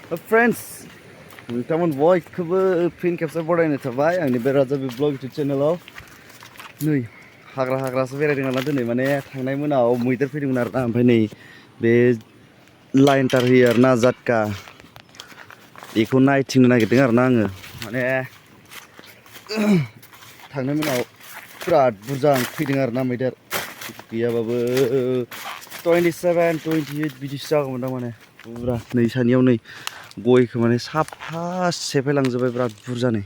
Friends, nonton bयखौबो फिन खेबसे बरायनो थाबाय आंनि बे राजाबि ब्लग इउटुब चेनेलाव नै हाग्रासो बेरायदों नालाय दिनै माने थांनाय मोनाव मैदेर फैदोंमोन आरोना ओमफ्राय नै बे लाइन तार होयो आरोना जाटका बेखौ नायथिंनो नागिरदों आरोना आङो माने थांनाय मोनाव बिराद बुरजा फैदों आरोना मैदेर गैयाबाबो 27, 28 बिदिसो जागौमोन दां माने पुरा नै सानियाव नै गयखौ माने साफा सेफायलांजोब्बाय बिराद बुरजानो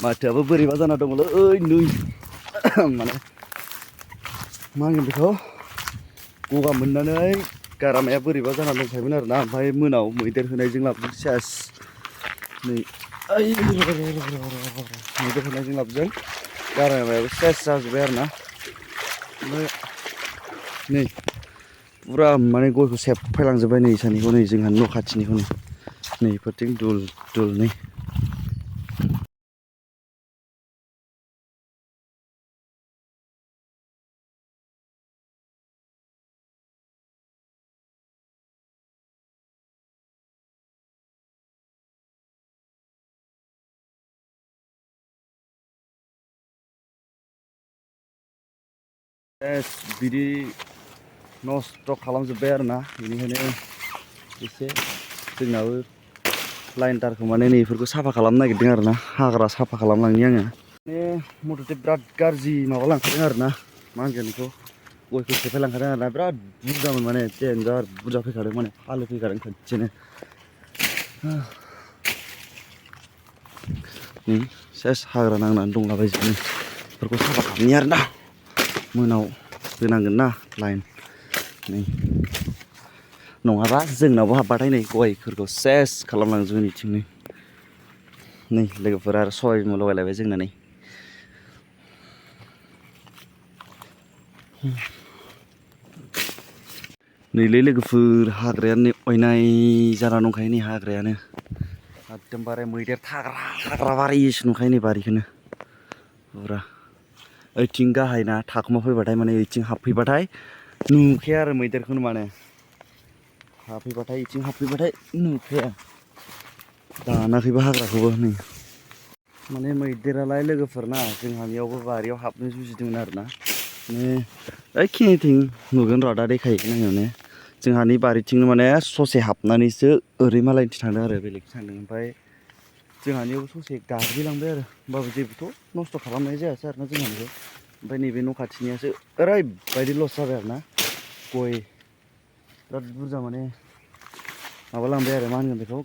माथोआबो बोरैबा जाना दङलै नै माने मा होनगोन बेखौ गगा मोननानै गारामाया बोरैबा जाना दंखायोमोन आरोना ओमफ्राय मोनाव मैदेर होनायजों लाबोजों सेस नै मैदेर होनायजों लाबोजों गारामायाबो सेस जाजोब्बाय आरोना ओमफ्राय नै पुरा माने गयखौ सेफायलांजोब्बाय नै सानिखौ नै जोंहानि न' खाथिनिखौ नै इफोरथिं दुल दुल नै बिदि नस्थ' खालामजोब्बाय आरोना बेनिखायनो एसे जोंनाबो लाइन तारखौ माने नै इफोरखौ साफा खालामनो नागिरदों आरोना हाग्रा साफा खालामलांनि आङो माने मथथे बिराद गाज्रि माबा लांखादों आरोना मा होनगोन बेखौ गयखौ सेफायलांखादों आरोना बिराद बुरजामोन माने देनजार बुरजा फैखादों माने फालो फैखादों खनसेनो नै सेस हाग्रा नांनानै दंलाबायजोबो बेफोरखौ साफा खालामनि आरोना मोनाव होनांगोन ना लाइन नै नङाबा जोंनावबो हाबबाथाय नै गयफोरखौ सेस खालामलांजोबो नैथिंनो नै लोगोफोरा आरो सबाय बिमा लगायलायबाय जोंना नै नैलै लोगोफोर हाग्रायानो अयनाय जाना दंखायो नै हाग्रायानो एकदमबारे मैदेर थाग्रा बारिसो नुखायो नै बारिखौनो पुरा ओइथिं गाहायना थाखुमा फैबाथाय माने ओइथिं हाबफैबाथाय नुखाया आरो मैदेरखौनो माने हाबफैबाथाय इथिं हाबफैबाथाय नुखाया दानाखैबो हाग्राखौबो नै माने मैदेरालाय लोगोफोरना जोंहानियावबो बारियाव हाबनो जुजिदोंमोन आरोना माने ओइखिनिथिं नुगोन र' दा देखायहैगोन आङो माने जोंहानि बारिथिंनो माने ससे हाबनानैसो ओरै मालायनिथिं थांदों आरो बेलेगथिं थांदों ओमफ्राय जोंहानियावबो ससे गाग्लिलांबाय आरो होमबाबो जेबोथ' नस्थ' खालामनाय जायासै आरोना जोंहानिखौ ओमफ्राय नैबे न' खाथिनियासो ओरैबायदि लस जाबाय आरोना गय बिराद बुरजा माने माबालांबाय आरो मा होनगोन बेखौ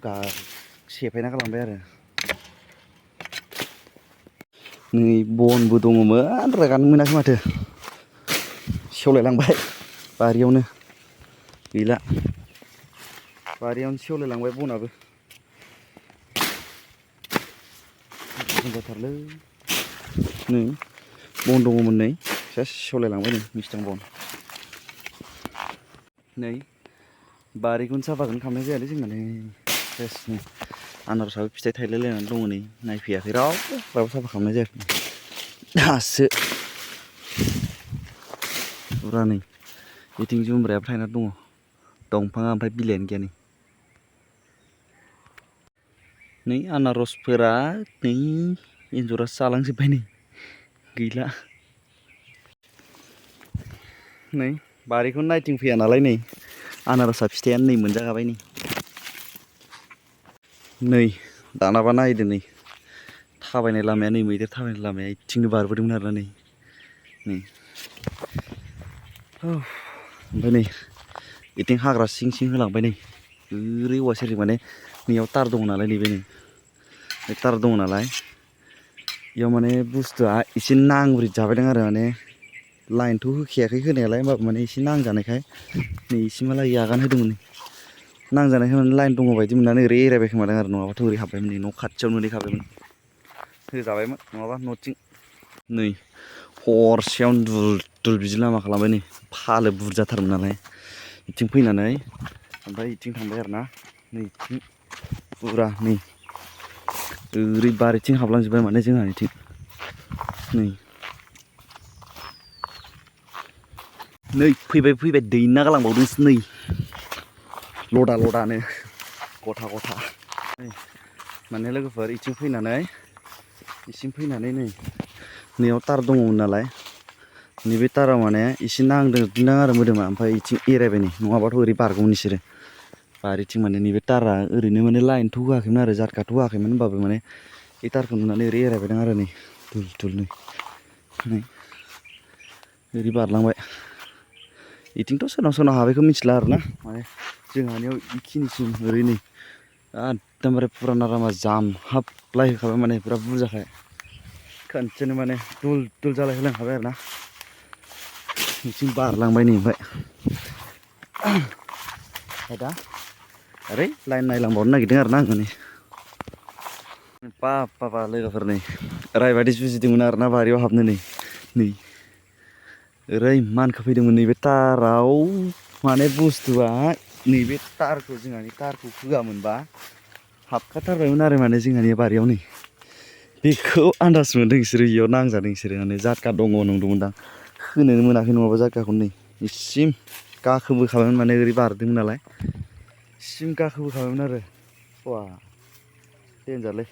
सेफायना गालांबाय आरो नै बनबो दङमोन रोगानो मोनाखै माथो सेवलायलांबाय बारियावनो गैला बारियावनो सेवलायलांबाय बनाबो जाथारलै नै बन दङमोन नै सेस सेवलायलांबाय नै मिस्थां बन नै बारिखौनो साफाखौनो खालामनाय जायालै जोंना नै सेस नै आनारसाबो फिथाइ थायलायलायनानै दङ नै नायफैयाखै रावबो साफा खालामनाय जायाखै दासो पुरा नै बिथिं जुमब्रायाबो थायना दङ दंफाङा ओमफ्राय बिलाइआनो गैया नै आनारसफोरा नै एन्जरासो जालांजोब्बाय नै गैला नै बारिखौनो नायथिंफैया नालाय नै आनारसा फिथाइयानो नै मोनजागाबाय नै दानाबा नायदो नै थाबायनाय लामाया नै मैदेर थाबायनाय लामाया इथिंनो बारबोदोंमोन आरोना नै ओमफ्राय नै इथिं हाग्रा सिं सिं होलांबाय नै ओरै औवा सेरजों माने नैयाव तार दङ नालाय नैबे नै बे तार दङ नालाय बेयाव माने बुस्थुआ एसे नांब्रिद जाबायदों आरो माने लाइनथ' होखायाखै होनायालाय होमबाबो माने एसे नांजानायखाय नै इसिमहालागै आगान होदोंमोन नांजानायखाय माने लाइन दङ बायदि मोननानै ओरै एरायबाय खोमादों आरो नङाबाथ' ओरै हाबबायमोन नै न' खाथियावनो मोनहैखाबायमोन होजाबायमोन नङाबा न'थिं नै हरसेयावनो दुल दुल बिदि लामा खालामबाय नै फालो बुरजाथारमोन नालाय इथिं फैनानै ओमफ्राय इथिं थांबाय आरोना नै इथिं पुरा नै ओरै बारिथिं हाबलांजोब्बाय माने जोंहानिथिं नै फैबाय दैना गालांबावदोंसो नै लदा लदानो गथा गथा माने लोगोफोर इथिं फैनानै नै नैयाव तार दङमोन नालाय नैबे ताराव माने एसे नांदों आरो मोदोमा ओमफ्राय इथिं एरायबाय नै नङाबाथ' ओरै बारगौमोन बिसोरो बारिथिं माने नैबे तारा ओरैनो माने लाइनथ' होआखैमोन आरो जारकाथ' होआखैमोन होनबाबो माने बे तारखौ नुनानै ओरै एरायबायदां आरो नै दुल दुल नै ओरै बारलांबाय इथिंथ' सोरनाव हाबैखौ मिथिला आरोना माने जोंहानियाव इखिनिसिम ओरै नै एकदमबारे फुराना लामा जामहाबलायहोखाबाय माने बिराद बुरजाखाय खनसेनो माने दुल दुल जालायहोलांखाबाय आरो ना बिथिं बारलांबाय नै ओमफ्राय दा ओरै लाइन नायलांबावनो नागिरदों आरो ना आङो नै बाबा लोगोफोर नै ओरैबायदि जुजिदोंमोन आरो ना बारियाव हाबनो नै ओरै मानखोफैदोंमोन नैबे ताराव माने बुस्थुआ नैबे तारखौ जोंहानि तारखौ होआमोनबा हाबखाथारबायमोन आरो माने जोंहानि बारियाव नै बेखौ आन्दाज मोन्दों बिसोरो इयाव नांजादों बिसोरो माने जाटका दङ नंदोंमोनदां होनोनो मोनाखै नङाबा जाटकाखौ नै इसिम गाखोबोखाबायमोन माने ओरै बारदोंमोन नालाय इसिम गाखोबोखाबायमोन आरो बा देनजारलै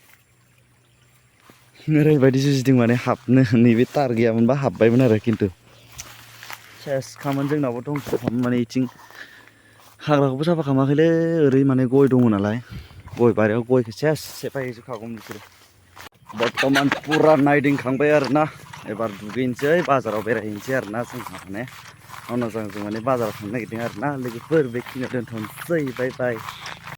ओरैबायदि जुजिदों माने हाबनो नैबे तार गैयामोनबा हाबबायमोन आरो खिन्थु सेसखामोन जोंनावबो दंखामोन माने इथिं हाग्राखौबो साफा खालामाखैलै ओरै माने गय दङ नालाय गय बारियाव गयखौ सेस सेफायहैजोबखागौमोन बिसोरो बर्थमान फुरा नायदिंखांबाय आरो ना एबार दुगैनोसै बाजाराव बेरायहैनोसै आरो ना जोंहा माने जों माने बाजाराव थांनो नागिरदों आरो ना लोगोफोर बेखिनियाव दोनथ'नोसै बाय बाय